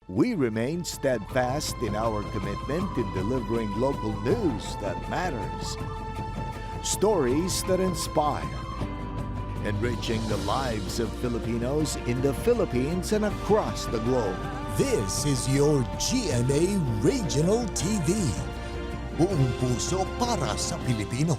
We remain steadfast in our commitment in delivering local news that matters, stories that inspire, enriching the lives of Filipinos in the Philippines and across the globe. This is your GMA Regional TV. Buong puso para sa Pilipino.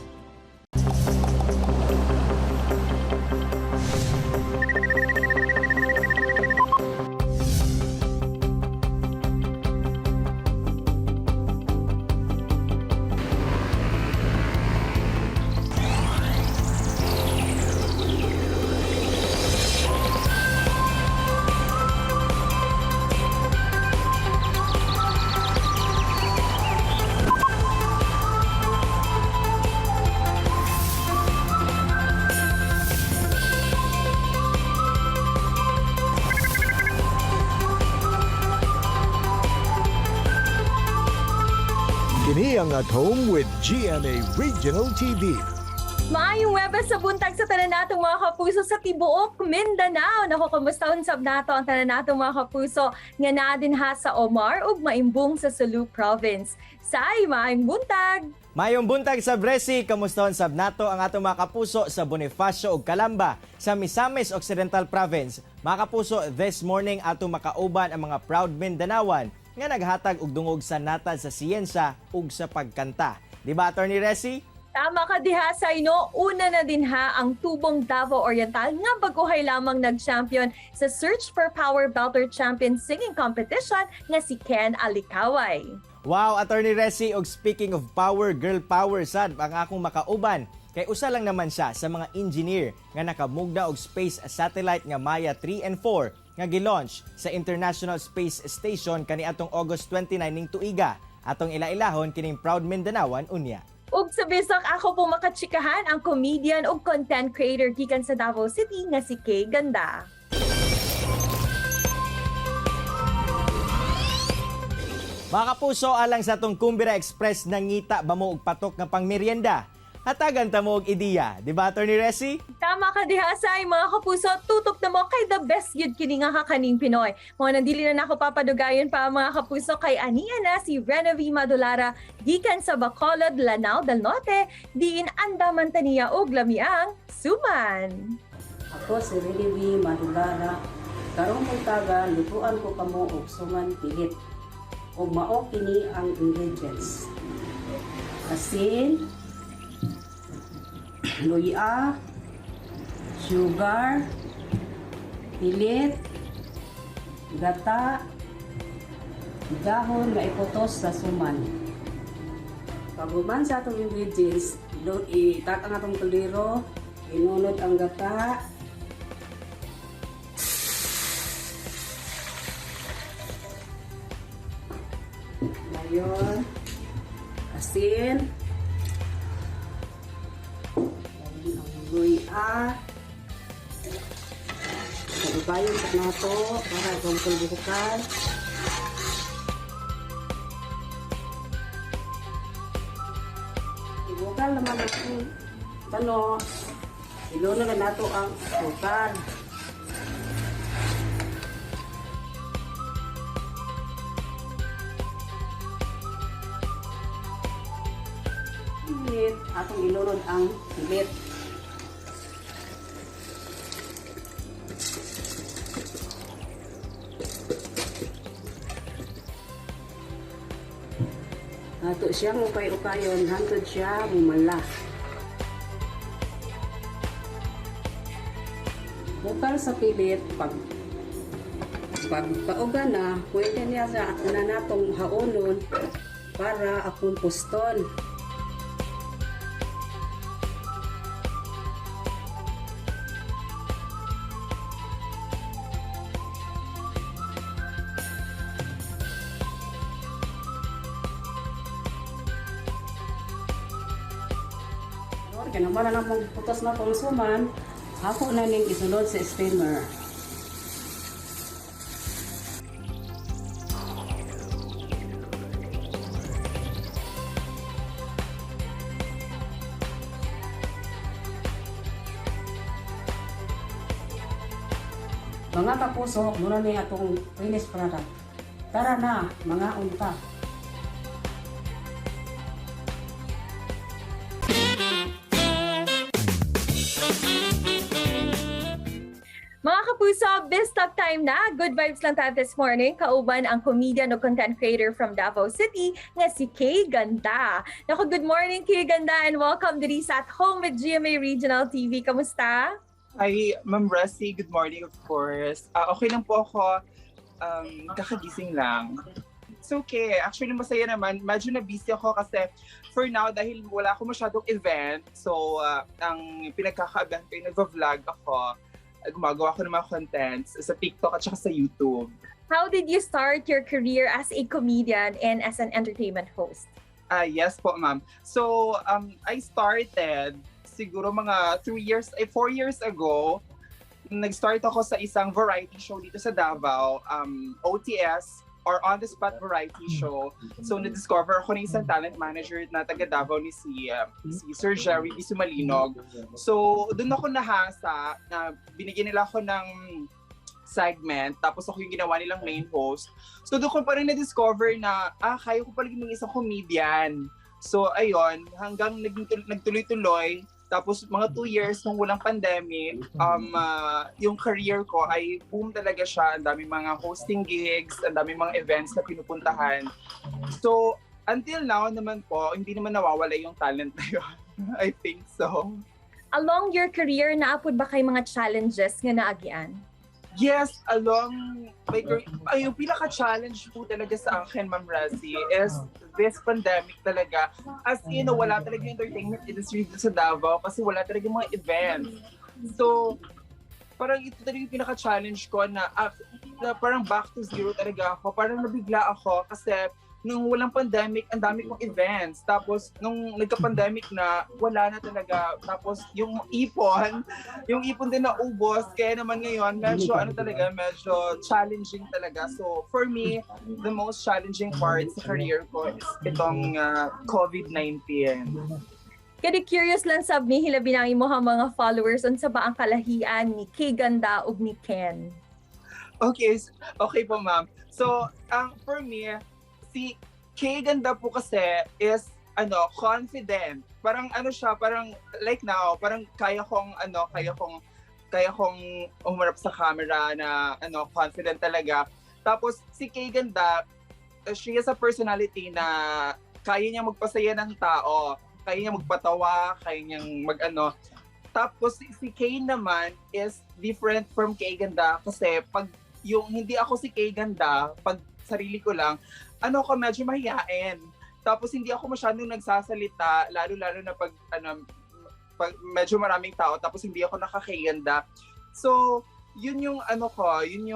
Kini ang At Home with GMA Regional TV. Maayong Webes sa buntag sa tanan natong mga kapuso sa tibuok Mindanao. Nako, kumusta sab nato ang tanan natong mga kapuso nga naa din ha sa Omar ug Maimbung sa Sulu Province. Say, maayong buntag. Mayong buntag sa Bresi, kamustahon sab nato ang atong mga kapuso sa Bonifacio ug Calamba sa Misamis Occidental Province. Mga kapuso, this morning atong makauban ang mga proud Mindanaoan nga naghatag og dungog sa natad sa siyensya ug sa pagkanta. Di ba, Attorney Resi? Tama ka diha, Say, no? Una na din ha ang tubong Davao Oriental nga baguhay lamang nag-champion sa Search for Power Belter Champion Singing Competition nga si Ken Alikaway. Wow, Attorney Resi, og speaking of power, girl power sad ang akong makauban. Kay usa lang naman siya sa mga engineer nga nakamugna og space satellite nga Maya 3 and 4 nga gilaunch sa International Space Station kaniadtong August 29 ning tuiga. Atong ilailahon kining proud Mindanaoan unya. Ug sa bisak ako po makatsikahan ang comedian ug content creator gikan sa Davao City nga si Kay Ganda. Mga kapuso, alang sa atong Kumbira Express nangita ba mo og patok nga pangmeryenda? Hatagan ta mo og ideya, di ba, Attorney Resi? Tama ka diha, Say, mga kapuso, tutok na mo kay the best gyud kini nga kakaning Pinoy. Mao nang dili na nako papadugayon pa, mga kapuso, kay aniya na si Renovi Madulara gikan sa Bacolod, Lanao del Norte, diin andaman ta niya og lamiang suman. Ako si Relivi Madulara. Karong buntaga, lutuan ko kamo og suman pilit. Ug mao kini ang ingredients. Asin, luya, sugar, pilit, gata, dahon nga iputos sa suman. Paghuman sa atong ingredients, itak ang atong kaldero, inunod ang gata, ngayon, asin, ngayon ang luya, sababayon sa nato para gumkol bukal. Ibukal naman ang ano, ilunod na nato ang sukar. Pilit, atong ilunod ang pilit. Ato siyang ukay-ukayon, hantod siya mumala. Bukal sa pilit, pag pauga na, pwede niya sa na natong haonon para akong puston. Kaya naman na lang putos na pong suman, ako na ning isulod sa steamer. Mga kapuso, muna ni atong finished product. Tara na, mangaon ta. Mga kapuso, Biz Talk time na. Good vibes lang tayo this morning. Kauban ang comedian o content creator from Davao City nga si Kay Ganda. Naku, good morning, Kay Ganda, and welcome diri sa At Home with GMA Regional TV. Kamusta? Hi, Ma'am Resi. Good morning, of course. Okay lang po ako. Kakagising lang. It's okay. Actually, masaya naman. Medyo na busy ako kasi for now, dahil wala ako masyadong event, so ang pinagkakaabalahan ko ay nagva-vlog ako. Gumagawa ko ng mga contents sa TikTok at saka sa YouTube. How did you start your career as a comedian and as an entertainment host? Yes po, ma'am. So, I started siguro mga 3 years, eh, 4 years ago. Nag-start ako sa isang variety show dito sa Davao, OTS or On The Spot Variety Show. So, na-discover ako ng isang talent manager na taga Davao ni si Sir Jerry B. Sumalinog. So, doon ako nahasa na binigyan nila ako ng segment, tapos ako yung ginawa nilang main host. So, doon ko pa rin na-discover na, kaya ko pala maging isang comedian. So, ayun, hanggang nagtuloy-tuloy, tapos mga 2 years nung walang pandemic, yung career ko ay boom talaga siya. Ang daming mga hosting gigs, ang daming mga events na pinupuntahan. So, until now naman po, hindi naman nawawala yung talent na yun. I think so. Along your career, naa pod ba kay mga challenges nga naagian? Yes, along my career, ay, yung pinaka-challenge po talaga sa akin, Ma'am Razzie, is this pandemic talaga. As in, wala talaga yung entertainment industry dito sa Davao kasi wala talaga yung mga events. So, parang ito talaga yung pinaka-challenge ko na parang back to zero talaga ako. Parang nabigla ako kasi nung walang pandemic, ang dami kong events. Tapos, nung nagka-pandemic na, wala na talaga. Tapos, yung ipon din naubos. Kaya naman ngayon, medyo ano talaga, medyo challenging talaga. So, for me, the most challenging part sa career ko is itong COVID-19. Kaya curious lang sab ni hilabi ang imong mga followers, unsa ba ang kalahian ni Kay Ganda ug ni Ken? Okay po, ma'am. So, ang for me, si Kay Ganda po kasi is ano, confident. Parang ano siya, parang like now, parang kaya kong ano, kaya kong umarap sa camera na ano, confident talaga. Tapos si Kay Ganda, she has a personality na kaya niya magpasaya ng tao, kaya niya magpatawa, kaya niyang mag-ano. Tapos si Kay naman is different from Kay Ganda kasi pag yung hindi ako si Kay Ganda, pag sarili ko lang, ano ko, medyo mahiyain. Tapos hindi ako masyadong nagsasalita, lalo-lalo na pag ano, pag medyo maraming tao, tapos hindi ako naka-Kay Ganda. So, yun yung ano ko, yun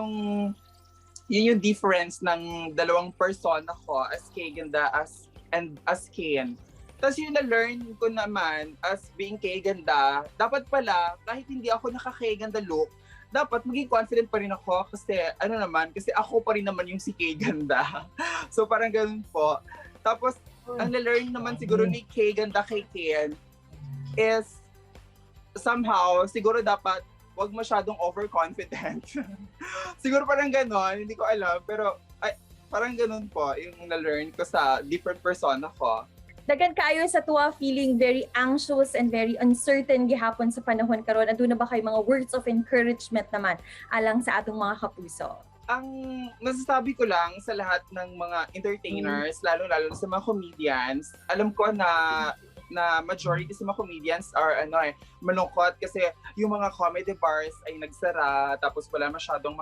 yung difference ng dalawang persona ko as Kay Ganda as and as Ken. Tapos yung na-learn ko naman as being Kay Ganda, dapat pala, kahit hindi ako naka-Kay Ganda look, dapat maging confident pa rin ako kasi ano naman, kasi ako pa rin naman yung si Kay Ganda. So parang ganun po. Tapos, ang na-learn naman siguro ni Kay Ganda kay Ken is somehow, siguro dapat wag masyadong overconfident. Siguro parang ganon, hindi ko alam, pero ay, parang ganun po yung na-learn ko sa different persona ko. Daghan kaayo sa atoa feeling very anxious and very uncertain gihapon sa panahon karon. Aduna ba kay mga words of encouragement naman alang sa atong mga kapuso? Ang masasabi ko lang sa lahat ng mga entertainers, lalo-lalo na sa mga comedians, alam ko na na majority sa mga comedians are ano eh, malungkot kasi yung mga comedy bars ay nagsara, tapos wala masyadong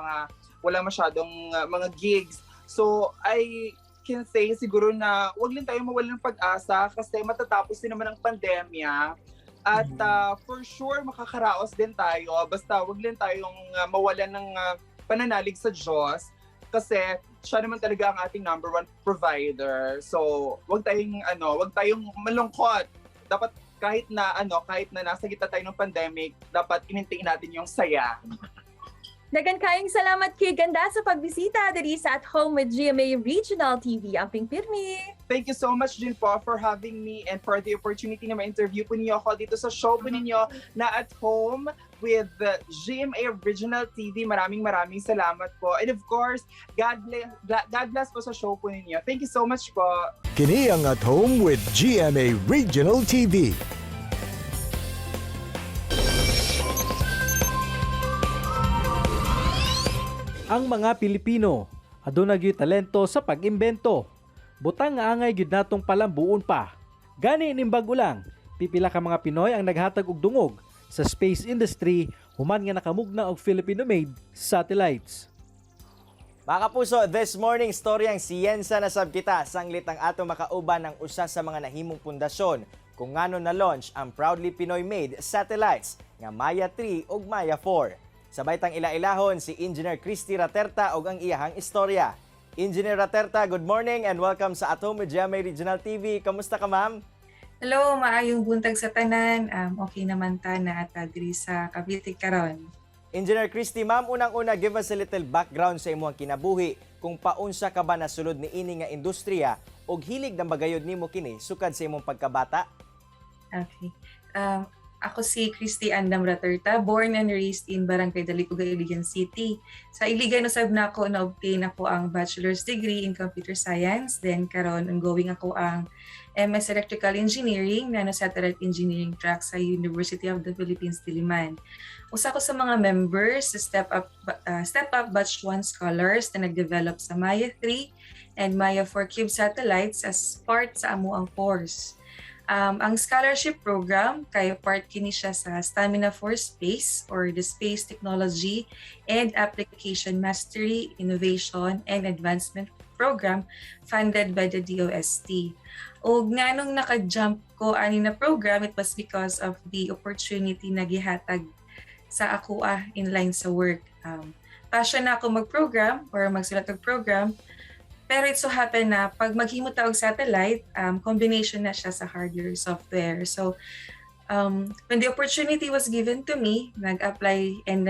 mga gigs. So I can say siguro na wag lang tayo mawalan ng pag-asa kasi matatapos din naman ang pandemya at for sure makakaraos din tayo, basta wag lang tayong mawalan ng pananalig sa Diyos kasi siya naman talaga ang ating number one provider. So, wag tayong ano, wag tayong malungkot. Dapat kahit na ano, kahit na nasa gitna tayo ng pandemic, dapat i-maintain natin yung saya. Daghan kayong salamat, Kay Ganda, sa pagbisita diri sa At Home with GMA Regional TV. Amping pirmi! Thank you so much din po for having me and for the opportunity na ma-interview po ninyo ako dito sa show po ninyo na At Home. with the GMA Regional TV. Maraming maraming salamat po. And of course, God bless po sa show po ninyo. Thank you so much po. Kini ang At Home with GMA Regional TV. Ang mga Pilipino, aduna gyud talento sa pag-imbento. Butang nga angay gyud natong palambuon pa. Gani ning bag-o lang, pipila ka mga Pinoy ang naghatag og dungog sa space industry human nga nakamugna og Filipino-made satellites. Mga kapuso, this morning, storyang siyensa na sab kita sanglit ang ato makauban ang usa sa mga nahimong pundasyon kung ngano na-launch ang proudly Pinoy-made satellites nga Maya 3 ug Maya 4. Sabay tang ila-ilahon si Engineer Christy Raterta ug ang iyahang istorya. Engineer Raterta, good morning and welcome sa At Home with GMA Regional TV. Kamusta ka, ma'am? Hello, maayong buntag sa tanan. Okay naman ta na at diri sa Cavite karon. Engineer Christy, ma'am, unang-una, give us a little background sa imong kinabuhi kung paunsa ka ba nasulod ni ini nga industriya ug hilig na bagayod nimo kini sukad sa imong pagkabata? Okay. Ako si Christy Andam Raterta, born and raised in Barangay Dalipuga, Iligan City. Sa Iligan usab na ako na-obtain ako ang bachelor's degree in computer science. Then karon ongoing ako ang MS Electrical Engineering, Nano Satellite Engineering track sa University of the Philippines, Diliman. Usa ko sa mga members sa Step Up Batch 1 scholars na nag-develop sa Maya 3 and Maya 4 Cube satellites as part sa amuang course. Ang scholarship program kay part kini siya sa Stamina for Space or the Space Technology and Application Mastery, Innovation and Advancement Program funded by the DOST. Og nganong naka-jump ko ani na program, it was because of the opportunity na gihatag sa ako in line sa work. Passion na ako mag-program or magsulat og program, pero it so happen na pag maghimo ta og satellite, combination na siya sa hardware software. So, when the opportunity was given to me, nag-apply and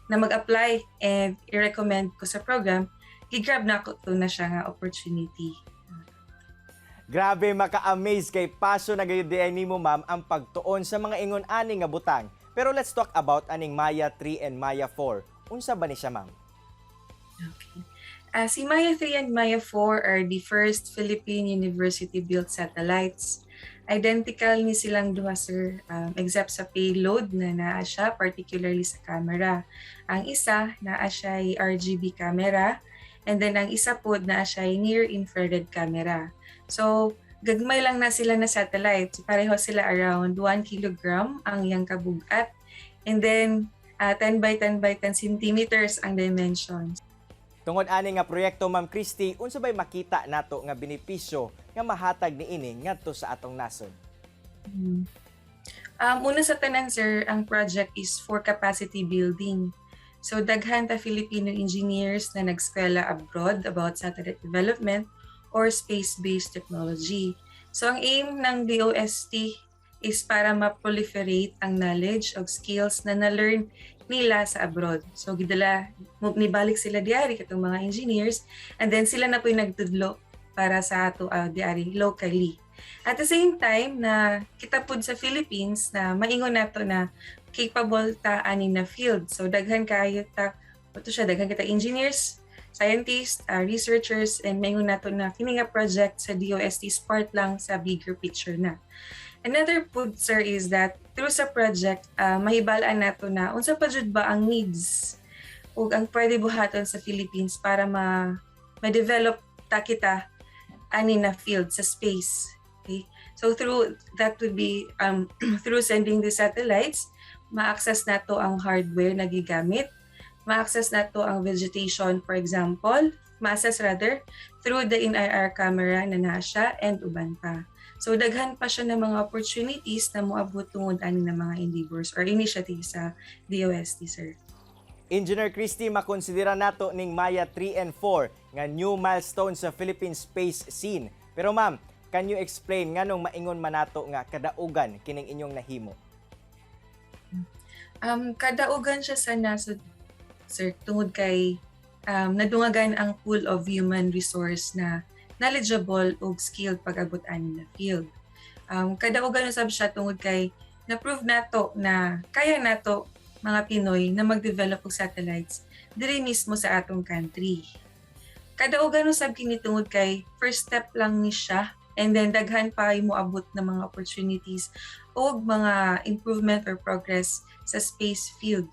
na mag-apply and i-recommend ko sa program, gi-grab na ko to na siya nga opportunity. Grabe, maka-amaze kay passion na gayud diay nimo, ma'am, ang pagtuon sa mga ingon ani nga butang. Pero let's talk about aning Maya 3 and Maya 4. Unsa ba ni siya, ma'am? Okay. Si Maya 3 and Maya 4 are the first Philippine university-built satellites. Identical ni silang duha, sir, except sa payload na naa siya, particularly sa camera. Ang isa, naa siya RGB camera, and then ang isa po naa siya near infrared camera. So, gagmay lang na sila na satellite. So, pareho sila around 1 kilogram ang iyang kabugat. And then, 10 by 10 by 10 centimeters ang dimensions. Tungod ani nga proyekto, Ma'am Christy, unsa bay makita nato nga benepisyo nga mahatag niini ngadto sa atong nasod? Una sa tanan, sir, ang project is for capacity building. So daghan ta Filipino engineers na nag-eskwela abroad about satellite development or space-based technology. So ang aim ng DOST is para ma-proliferate ang knowledge of skills na na-learn nila sa abroad. So gidala nibalik sila diari katong mga engineers and then sila na po yung nagtudlo para sa ato diari locally. At the same time na kita pud sa Philippines na maingon nato na capable ta ani na field. So daghan kaayo ta ato siya, daghan kita engineers, scientists, researchers and maingon nato na kini nga project sa DOST is part lang sa bigger picture na. Another pud, sir, is that through sa project mahibal-an nato na unsa pa jud ba ang needs ug ang pwede buhaton sa Philippines para ma ma-develop ta kita ani na field sa space. Okay? So through that would be through sending the satellites, ma-access nato ang hardware na gigamit, ma-access nato ang vegetation, for example, ma-access rather through the NIR camera na naa siya and uban pa. So daghan pa siya ng mga opportunities na moabot tungod ani ng mga endeavors or initiatives sa DOST, sir. Engineer Christy, makonsidera nato ning Maya 3 and 4 nga new milestone sa Philippine space scene. Pero ma'am, can you explain nganong maingon man nato nga kadaugan kining inyong nahimo? Kadaugan siya sa nasod, sir, tungod kay nadungagan ang pool of human resource na knowledgeable ug skilled pag-abot ani na field. Kadaugan usab siya tungod kay Na-prove nato na kaya nato mga Pinoy na mag-develop og satellites diri mismo sa atong country. Kadaugan usab kini tungod kay first step lang ni siya and then daghan pa moabot na mga opportunities o mga improvement or progress sa space field.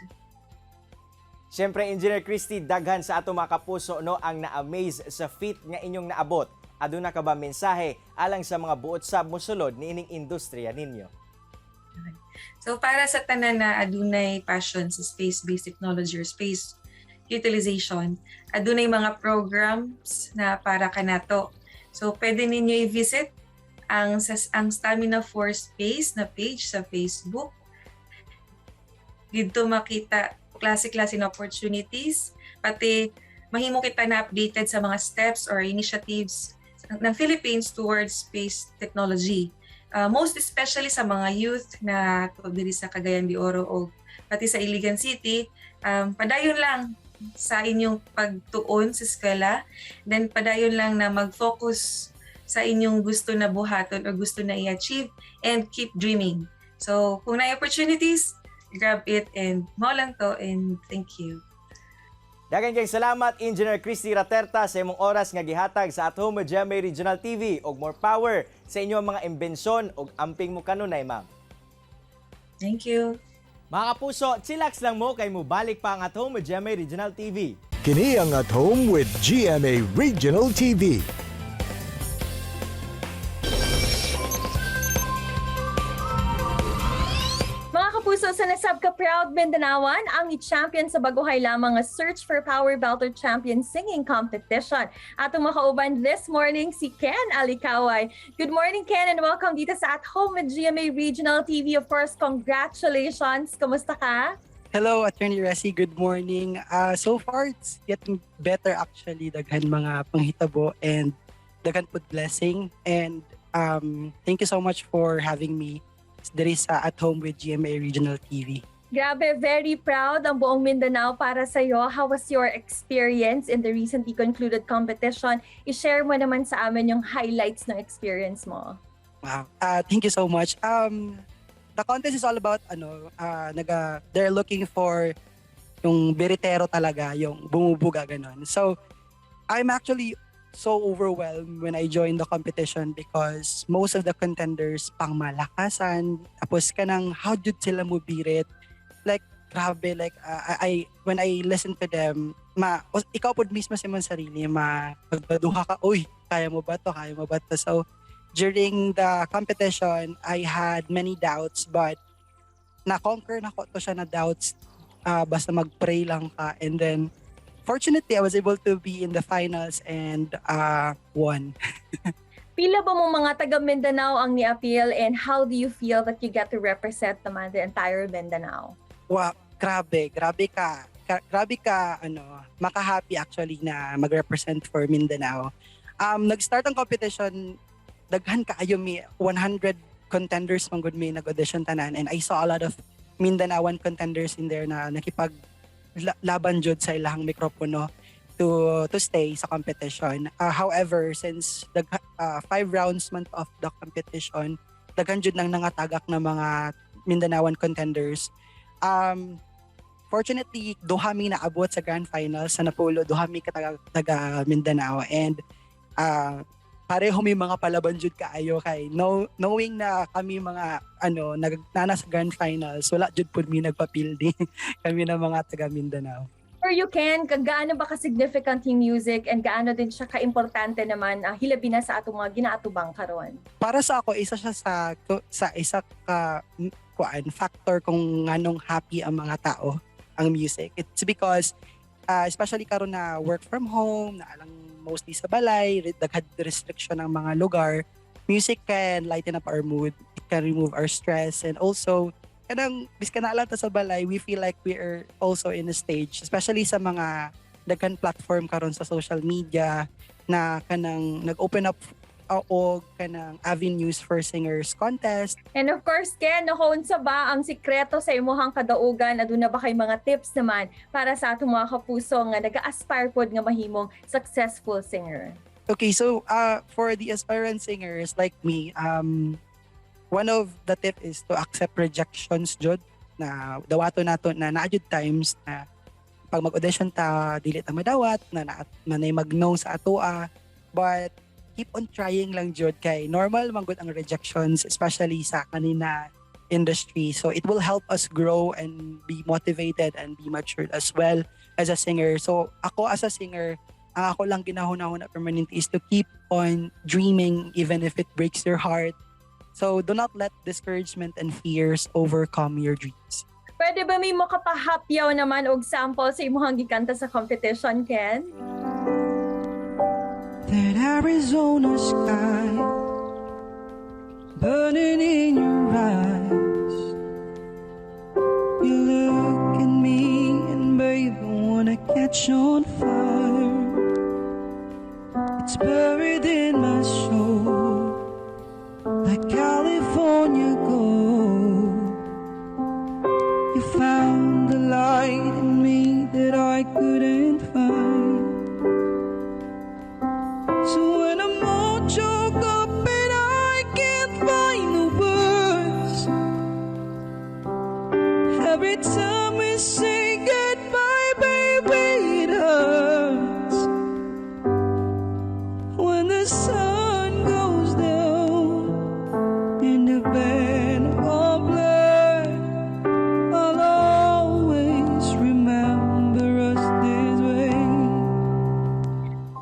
Siyempre, Engineer Christy, daghan sa ato mga kapuso, no, ang na-amaze sa feat nga inyong naabot. Aduna ka ba mensahe alang sa mga buot sab mosulod niining industriya ninyo? So para sa tanan na adunay passion sa space-based technology or space utilization, adunay mga programs na para kanato. So pwede ninyo i-visit ang Stamina for Space na page sa Facebook. Dito makita klase-klase na opportunities, pati mahimo kita na updated sa mga steps or initiatives ng Philippines towards space technology. Most especially sa mga youth na diri sa Cagayan de Oro o pati sa Iligan City, padayon lang sa inyong pagtuon sa eskwela, then padayon lang na mag-focus sa inyong gusto na buhaton or gusto na i-achieve and keep dreaming. So, kung na opportunities, grab it and mao lang to and thank you. Daghang kay salamat, Engineer Christy Raterta, sa imong oras nga gihatag sa At Home with GMA Regional TV og more power sa inyong mga imbensyon og amping mo kanunay, ma'am. Thank you. Mga kapuso, chillax lang mo kay mubalik pa ang At Home with GMA Regional TV. Kini ang At Home with GMA Regional TV. Mga kapuso, sa nasab ka proud Mindanaoan ang i-champion sa baguhay lamang nga Search for Power Belter Champion Singing Competition. Atong makauban this morning si Ken Alikaway. Good morning, Ken, and welcome dito sa At Home with GMA Regional TV. Of course, congratulations. Kamusta ka? Hello, Attorney Resi. Good morning. So far, it's getting better actually. Daghan mga panghitabo and daghan pud blessing. And thank you so much for having me diri sa At Home with GMA Regional TV. Grabe, very proud ang buong Mindanao para sa iyo. How was your experience in the recently concluded competition? I-share mo naman sa amin yung highlights ng experience mo. Wow. Thank you so much. The contest is all about ano, they're looking for yung biritero talaga, yung bumubuga ganon. So, I'm actually so overwhelmed when I joined the competition because most of the contenders pang malakasan, tapos kanang how did sila mo birit? Like, grabe, like, I when I listen to them, ma, ikaw pod mismo sa imong sarili, ma, magduha ka, "Uy, kaya mo ba to? Kaya mo ba to?" So, during the competition, I had many doubts, but na-conquer na ko to siya na doubts. Basta mag-pray lang ka. And then, fortunately, I was able to be in the finals and won. Pila ba mo mga taga Mindanao ang ni-appeal and how do you feel that you get to represent naman the entire Mindanao? Wow, grabe, grabe ka. Grabe ka, ano, maka-happy actually na mag-represent for Mindanao. Nag-start ang competition, daghan kaayo mi, 100 contenders man gud mi nag-audition tanan, and I saw a lot of Mindanaoan contenders in there na nakipag laban jud sa ilahang mikropono to stay sa competition. However, since the five rounds man of the competition, daghan jud nang nangatagak na mga Mindanaoan contenders. Fortunately, duha mi naabot sa grand final sa napulo, duha mi ka taga Mindanao and pareho may mga palaban jud kaayo kay no, knowing na kami mga ano nag nana sa grand finals, wala jud pud mi nagpapildi kami na mga taga Mindanao. For you, Ken, gaano ba ka-significant yung music and gaano din siya ka-importante naman hilabi na sa atong mga ginaatubang karon? Para sa ako, isa siya sa isa ka kuan factor kung nganong happy ang mga tao, ang music. It's because especially karon na work from home, na alang mostly sa balay, daghan restriction ng mga lugar, music can lighten up our mood, it can remove our stress, and also kanang biskan naa lang ta sa balay, we feel like we are also in a stage, especially sa mga daghan platform karon sa social media na kanang nag-open up og kanang avenues for singers contest. And of course, Ken, no, unsa ba ang sikreto sa imuhang kadaugan? Aduna ba kay mga tips naman para sa atong mga kapuso nga nag-aspire pod nga mahimong successful singer? Okay, so for the aspirant singers like me, One of the tip is to accept rejections jud, na dawato nato na naa jud times na pag mag-audition ta, dili ta madawat, na nay mag-no sa atoa, but keep on trying lang jud kay normal man gud ang rejections, especially sa kanina industry. So it will help us grow and be motivated and be matured as well as a singer. So ako as a singer, ang ako lang ginahuna-huna permanent is to keep on dreaming even if it breaks your heart. So do not let discouragement and fears overcome your dreams. Pwede ba may makapahapyaw naman og sample sa imong gikanta sa competition, Ken? That Arizona sky burning in your eyes. You look at me and, babe, I wanna catch on fire. It's buried in my soul like California gold. You found the light in me that I couldn't find. So when I'm all choked up and I can't find the words, every time we say goodbye, baby, it hurts. When the sun goes down and the band all black, I'll always remember us this way.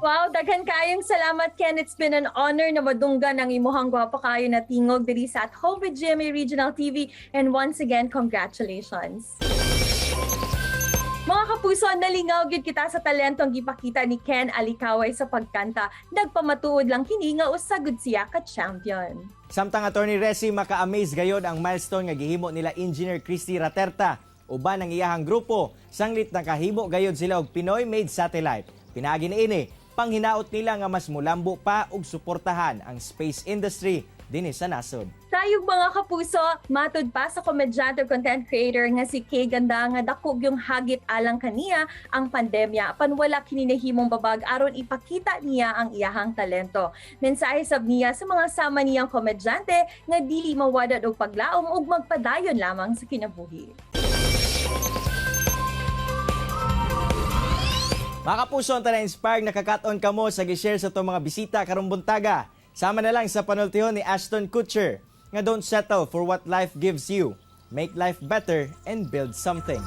Wow, daghan kayong salamat, Ken. It's been an honor na madunggan ang imuhang gwapo kayo na tingog diri sa At Home with GMA Regional TV. And once again, congratulations. Mga kapuso, nalingaw gyud kita sa talentong gipakita ni Ken Alikaway sa pagkanta. Nagpamatuod lang kini nga usa gud siya ka champion. Samtang, Attorney Resi, maka-amaze gayod ang milestone nga gihimo nila Engineer Christy Raterta uban ang iyahang grupo sanglit nakahimo gayod sila og Pinoy-made satellite. Pinaagi niini, panghinaot nila nga mas mulambo pa og suportahan ang space industry dinhi sa nasod. Tayog, mga kapuso, matud pa sa komedyante ug content creator nga si Kay Ganda nga dako yung hagit alang kaniya ang pandemya, apan wala kini nahimong babag aron ipakita niya ang iyahang talento. Mensahe sab niya sa mga sama niyang komedyante nga dili mawadad og paglaom ug magpadayon lamang sa kinabuhi. Mga kapuso, ang na-inspire nakakaton kamo sa gi-share sa itong mga bisita karong buntaga. Sama na lang sa panultihon ni Ashton Kutcher nga don't settle for what life gives you. Make life better and build something.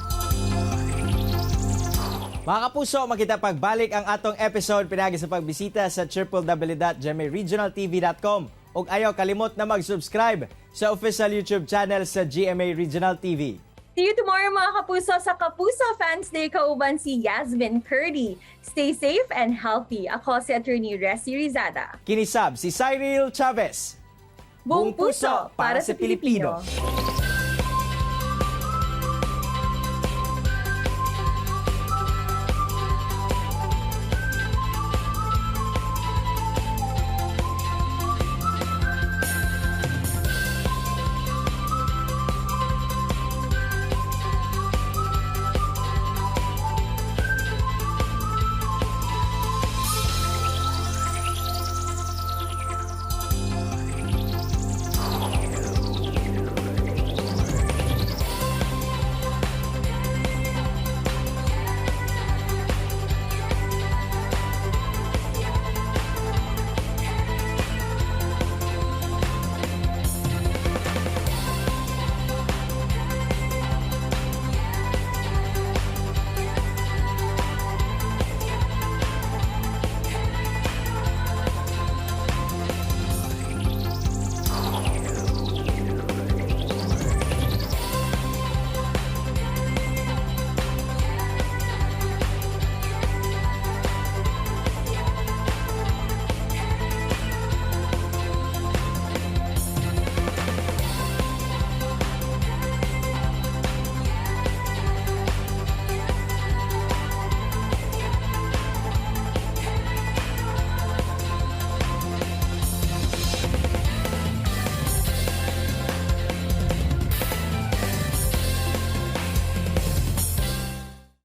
Mga kapuso, makita pagbalik ang atong episode pinagi sa pagbisita sa www.gmaregionaltv.com ug ayaw kalimot na mag-subscribe sa official YouTube channel sa GMA Regional TV. See you tomorrow, mga kapuso, sa Kapuso Fans Day kauban si Yasmin Curdy. Stay safe and healthy. Ako si Attorney Resi Rizada. Kinisab si Cyril Chavez. Buong puso para sa Pilipino.